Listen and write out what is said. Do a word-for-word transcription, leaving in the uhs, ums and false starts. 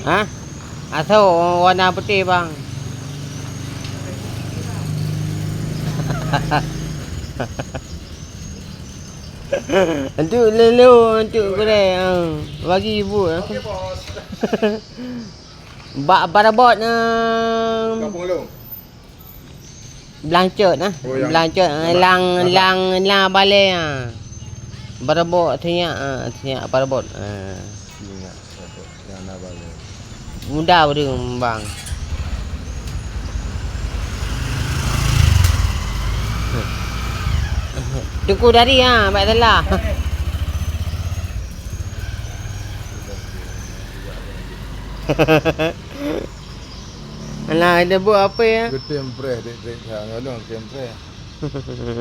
Ha? Asoe warna putéh, bang. Untuk lelo, untuk gurèe, ha. Bagi ibu, ha. Bak parabot, ha. Kampung Long. Blancet, ha. Oh, yang Blancet, ha. Lang, lang, lang balèe, ha. Parabot, sinyak, ha. Sinyak parabot, ha. Sinyak parabot. Yang na balèe. Muda ureueng, bang. Teungku dari, ha, bak telah. Alah, ada buat apa ya? Geutem preh, dek-dek, ha, nyoe geutem preh.